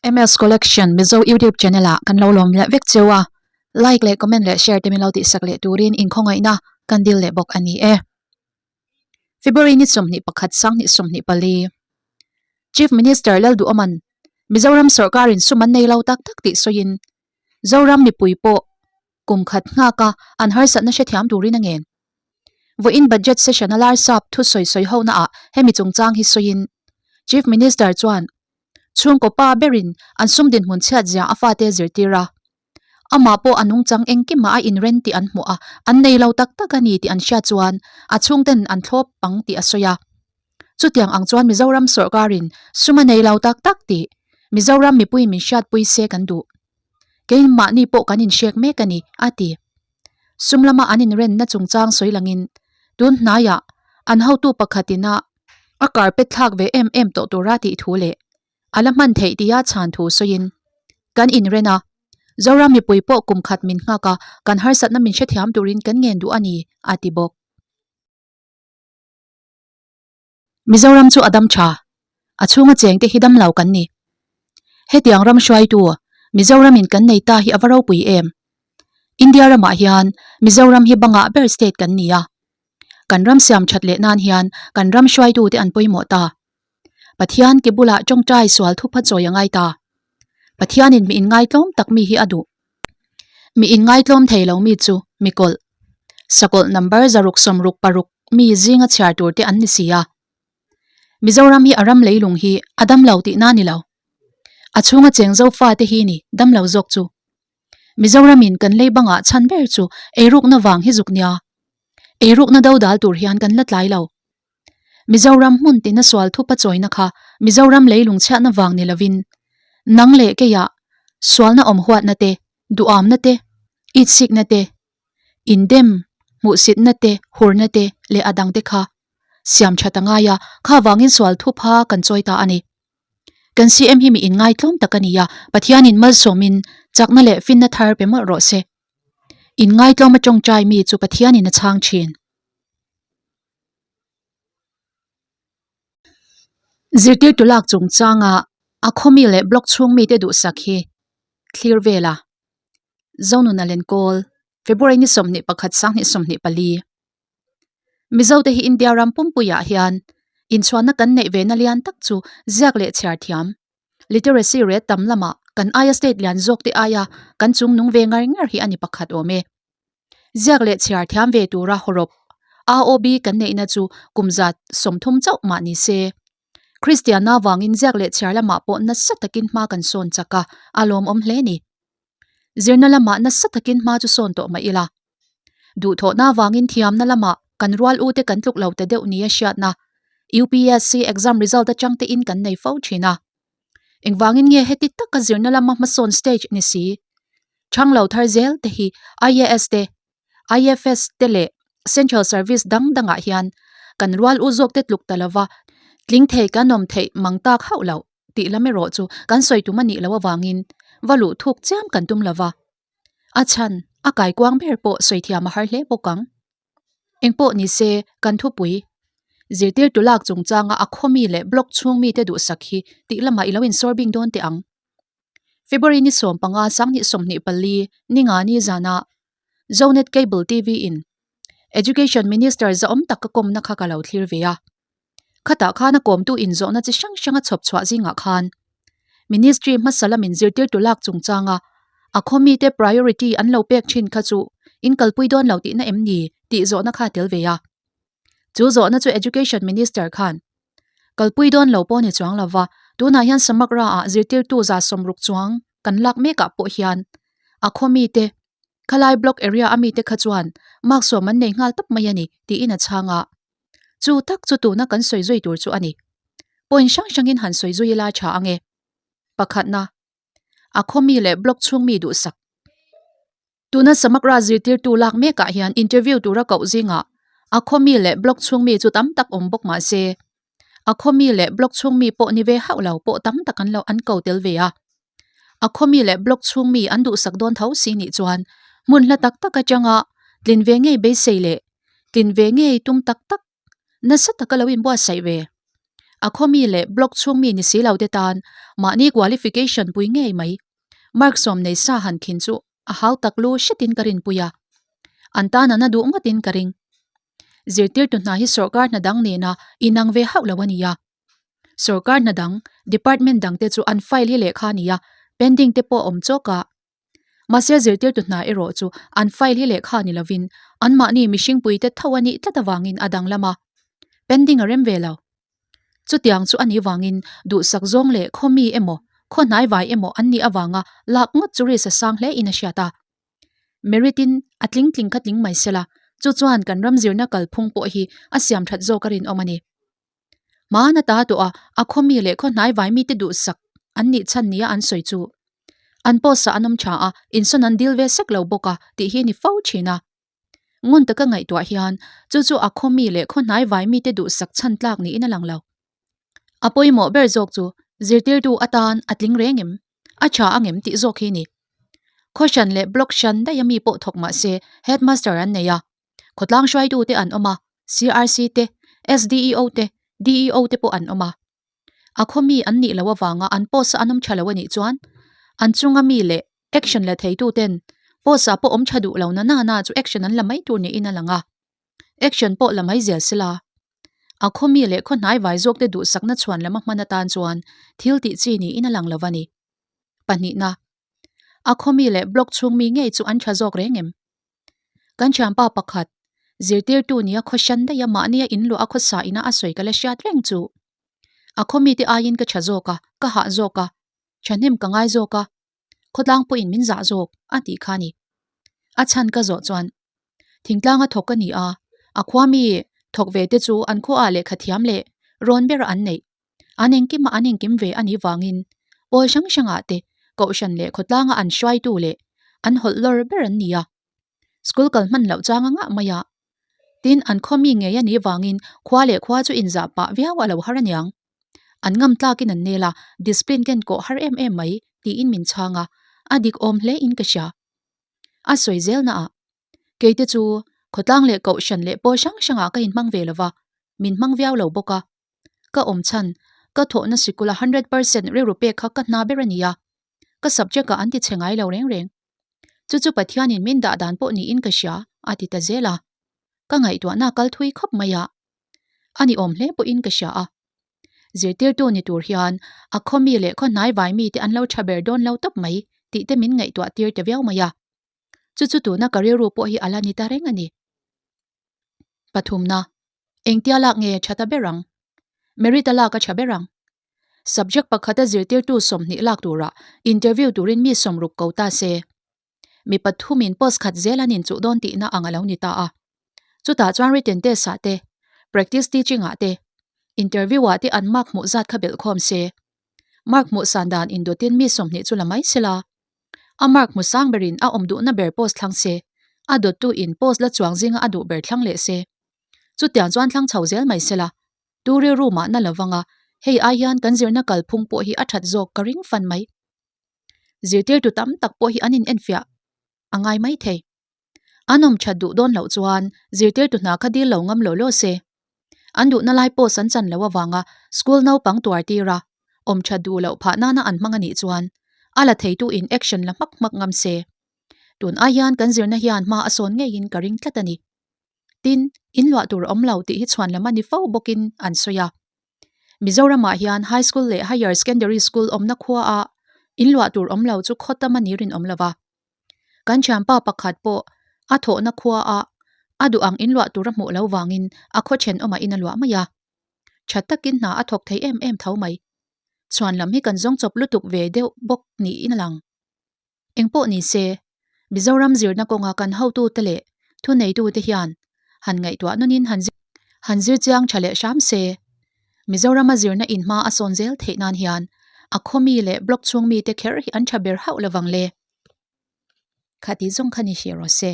MS Collection Mizo YouTube channel ah kan lo lawm leh vek cheu a, like leh comment leh share te min lo tihsak leh turin inkhawngaihna kan dil leh bawk a ni e. February ni 21 sanghnih 24 Chief Minister Lalduhawman Mizoram sawrkarin sum an nei lo tak tak tih sawiin Zoram mipui pawh kum khat nghak a an harsatna hrethiam turin a ngen. Vawiin budget session a Larsap thusawi sawi hona ah hemi chungchang hi sawiin Chief Minister chuan chhungkaw pa berin an sum dinhmun chhiat zia a fate zirtir a. Amah pawh a nungchang engkimah a inren tih an hmuh a, an nei lo tak tak a ni tih an hriat chuan a chhungten an thlawp ang tih a sawi a. Chutiang ang chuan Mizoram sawrkarin sum a nei lo tak tak tih Mizoram mipui min hriatpui se kan duh. Keimahni pawh kan inhrek mek a ni, a ti. Sum lama an inrenna chungchang sawi langin tun hnaiah an hotu pakhatin a a carpet thlak ve em em tawh tura tih thu leh a la hman theih tia chhan thu sawiin kan inren a, Zoram mipui pawh kum khat min nghak a, kan harsatna min hrethiam turin kan ngen duh a ni, a ti bawk. Mizoram chu a dam tha. A chhunga chengte hi dam lo kan ni. Hetiang ram hruaitu Mizoramin kan nei ta hi a va ropui em? India ramah hian Mizoram hi bangah ber state kan ni a. Kan ram siam that leh nan hian kan ram hruaitute an pawimawh ta. Pathian ke bulah tawngtai sual thupha chawi a ngai ta. Pathianin mi inngaitlawm tak mi hi a duh. Mi inngaitlawm thei lo mi chu mi kawlh. Sakawlh number 666 mi zinga chhiar tur te an ni si a. Mizoram hi a ram leilung hi a dam lo tihna ni lo. A chhunga cheng Zofa te hi ni dam lo zawk chu. Mizoramin kan lei bangah chhan ber chu eirukna vang hi zuk nia. Eirukna dodal tur hian kan la tlai lo. Mizoram hmun tina sual thupa chawina kha Mizoram leilung chhiatna vang ni lovin nang leh keiah sualna awm huatna te, duhamna te, itsikna te, indem, hmuhsitna te, hurna te leh a dangte kha siam that a ngai a, kha vangin sual thupha kan chawi ta a ni. Kan CM hi mi inngaitlawm tak a ni a, Pathianin malsawmin chakna leh finna thar pe mawlh rawh se. Inngaitlawm a tawngtai mi chu Pathianin a chhang thin. Zirtirtu lak chungchanga a khawmi leh block chhung mite duhsak hi thlir vel a. Zonun a lenkawl, February ni 21 sanghnih 24. Mizote hi India ram pumpuiah hian inchhuanna kan neih ve na lian tak chu ziak leh chhiar thiam, literacy rate tam lamah kan aia state lian zawk te aia kan chungnung ve ngar ngar hi a ni pakhat awm e. Ziak leh chhiar thiam ve tura hawrawp AOB kan neihna chu kum zat 30 chauh mah ni se. Kristianna vangin ziak leh chhiar lamah pawh nasa takin hma kan sawn chak a, a lawmawm hle ni. Zirna lamah nasa takin hma chu sawn tawh mah ila. Duhthawhna vangin thiamna lamah kan rual ute kan tluk lo ta deuh nia hriatna UPSC exam result atang tein kan nei fo thin a. Engvangin nge heti taka zirna lama hmasawn stage ni si? Thang lo thar zel te hi IAS te, IFS te leh Central Service dang dangah hian kan rual u zawk te tluk ta lova tling thei kan awm theih mang tak hauh loh tih lam erawh chu kan sawi tum a nih loh avangin va luh thuk chiam kan tum lova. A chhan, a kaikuang ber pawh sawi thiam a har hle bawk ang. Engpawh ni se, kan thupui zirtirtu lak chungchanga a khawmi leh block chhung mite duhsak hi tih lamah i lo insawr bing dawn teh ang. February ni 15 sanghnih 24 ni nga ni zanah Zonet Cable TV in Education Minister zahawm tak ka kawmna kha ka lo thlir ve a. Khatah khan a kawmtu inzawhna chi hrang hrang a chhawp chhuah zingah khan Ministry hmasa lamin zirtirtu lak chungchanga a khaw mite priority an lo pek thin kha chu in kalpui dawn lo tihna em ni tih zawhna kha a tel ve a. Chu zawhna chu Education Minister khan kalpui dawn lo pawh ni chuang lova tunah hian Samagra ah zirtirtu 60 chuang kan lak mekah pawh hian a khaw mite khalai block area a mite kha chuan mark sawm an nei nghal tawp mai a ni tiin a chhang a. Chu tak chu tuna kan sawi zui tur chu a ni. Point hrang hrangin han sawi zui ila tha ange. Pakhatna, a khaw mi leh block chhung mi duhsak. Tuna Samagra zirtirtu lak mekah hian interview tura koh zingah a khaw mi leh block chhung mi chu tam tak awm bawk mah se, a khaw mi leh block chhung mi pawh ni ve hauh lo pawh tam tak an lo an ko tel ve a. A khaw mi leh block chhung mi an duhsak dawn tho si nih chuan hmun hla tak tak atanga tlin ve ngei beisei leh tlin ve ngei tum tak tak nasa taka lo inbuatsaih ve. A khaw mi leh block chhung mi ni si lo te tan mahni qualification pui ngei mai. Mark sawm nei sa han khin chu a hau tak lu hretin ka rinpui a. An tan a na duh ngawtin ka ring. Zirtirtu hna hi sawrkar hna dang nena inang ve hauh lo a nia. Sawrkar hna dang, department dang te chu an file hi lehkha a nia, pending te pawh a awm chawk a. Mahse zirtirtu hna erawh chu an file hi lehkha ni lovin anmahni mihringpui te tho a nih tlat avangin a danglam a, pending a rem ve lo. Chutiang chu a nih vangin duhsak zawng leh khaw mi emaw, khaw hnaivai emaw an nih avanga lak ngawt chu risk a sang hle in a hriat a. Merit in a tling tling kha tling mai sela, chu chuan kan ram zirna kalphung pawh hi a siam that zawk a rinawm a ni. Hmaan a ta tawh a, a khaw mi leh khaw hnaivai mite duhsak an nih chhan nia an sawi chu. An post ah an awm tha a, insawn an dil ve sek lo bawk a tih hi a ni fo thin a. Ngun taka ngaihtuah hian chu chu a khaw mi leh khaw hnaivai mite duhsak chhan tlak niin a lang lo. A pawimawh ber zawk chu zirtirtu atan a tling reng em? A tha angem tih zawk hi a ni. Khaw hran leh block hran daih a mi pawh thawk mah se headmaster an nei a, khawtlang hruaitute an awm a, CRC te, SDEO te, DEO te pawh an awm a. A khaw mi an nih loh avanga an post a an awm tha lo a nih chuan an chunga mi leh action la theitu ten post ah pawh awm tha duh lo na na na chu action an la mai tur niin a lang a. Action pawh la mai zel sela. A khaw mi leh khaw hnai vai zawk te duhsakna chhuan lama hman atan chuan thil tih chi niin a lang lo a ni. Pahnihna, A khaw mi leh block chhung mi ngei chu an tha zawk reng em? Kan thianpa pakhat, zirtirtu nia khaw hran daih a mahnia in luah a khawsa ina a sawi ka la hriat reng chu. A khaw mite aiin ka tha zawk a, ka hah zawk a, thahnem ka ngai zawk a, khawtlang pawhin min zah zawk a tih kha a ni. A chhan ka zawh chuan, Thingtlanga thawk ka ni a, a khua mi thawk ve te chu an khuaah lehkha thiam leh rawn ber an neih. An engkimah an engkim ve a nih vangin pawl hrang hrangah te kohhran leh khawtlanga an hruaitu leh an hawlh lawr ber an ni a. School kal hman loh chang a ngah mai a. Tin, an khaw mi ngei a nih vangin khua leh khua chu inzah pah viau a lo har aniang. An ngam tlakin an nel a, discipline ken kawh har em em mai tiin min chhang a, a dik awm hle in ka hria. A sawi zel naah, Keite chu khawtlang leh kohhran leh pawl hrang hrangah ka inhmang ve lova, min hmang viau lo bawk a. Ka awm chhan, ka thawhna sikula 100% rilru pek kha ka hna ber a ni a, ka subject ah an ti chhe ngai lo reng reng. Chu chu Pathianin min dah dan pawh niin ka hria, a ti ta zel a. Ka ngaihtuahna a kal thui khawp mai a, a ni awm hle pawhin ka hria a. Zirtirtu ni tur hian a khaw mi leh khaw hnai vai mite an lo tha ber dawn lo tawp mai tih te min ngaihtuah tir ta viau mai a. Chu chu tuna ka rilru pawh hi a la ni ta reng a ni. Pathumna, Engtia lak nge tha ta ber ang? Merit a lak a tha ber ang. Subject pakhata zirtirtu 20 lak turah interview turin mi 60 ko ta se. Mi pathumin post khat zel an inchuh dawn tihna ang a lo ni ta a. Chutah chuan written test ah te, practice teaching ah te, interview ah te an mark hmuh zat kha belhkhawm se. Mark hmuh san dan indawtin mi 20 chu la mai sela. A mark hmu sang berin a awm duhna ber post thlang se, a dawttu in post la chuang zinga a duh ber thlang leh se. Chutiang chuan thlang chho zel mai sela, tu rilru mah na lovang a, hei ai hian kan zirna kalphung pawh hi a that zawk ka ring fan mai. Zirtirtu tam tak pawh hi an in enfiah a ngai mai thei. An awm that duh dawn loh chuan zirtirtu hna kha dil lo ngam lo law se. An duhna lai post an chan loh avanga school naupang tuar tir a, awm that duh loh phah nana an hmang a nih chuan a la theitu in action la hmak hmak ngam se. Tun ai hian kan zirna hian hma a sawn ngeiin ka ring tlat a ni. Tin, in luah tur awm lo tih hi chhuan lam a ni fo bawkin an sawi a. Mizoramah hian High School leh Higher Secondary School awmna khuaah in luah tur awm lo chu khaw tam a ni rinawm lo va. Kan thianpa pakhat pawh a thawhna khuaah a duh ang in luah tur a hmuh lo vangin a khaw thenawmah in a luah mai a. Tha takin hna a thawk thei em em tho mai. Chhuan lam hi kan zawng chawp lutuk ve deuh bawk niin a lang. Engpawh ni se, Mizoram zirna kawnga kan hotute leh thuneitute hian han ngaihtuah nawnin han han zir chiang tha leh hram se. Mizorama zirna in hma a sawn zel theih nan hian a khaw mi leh block chhung mite kher hi an tha ber hauh lovang le. Khati zawng kha ni hrih rawh se.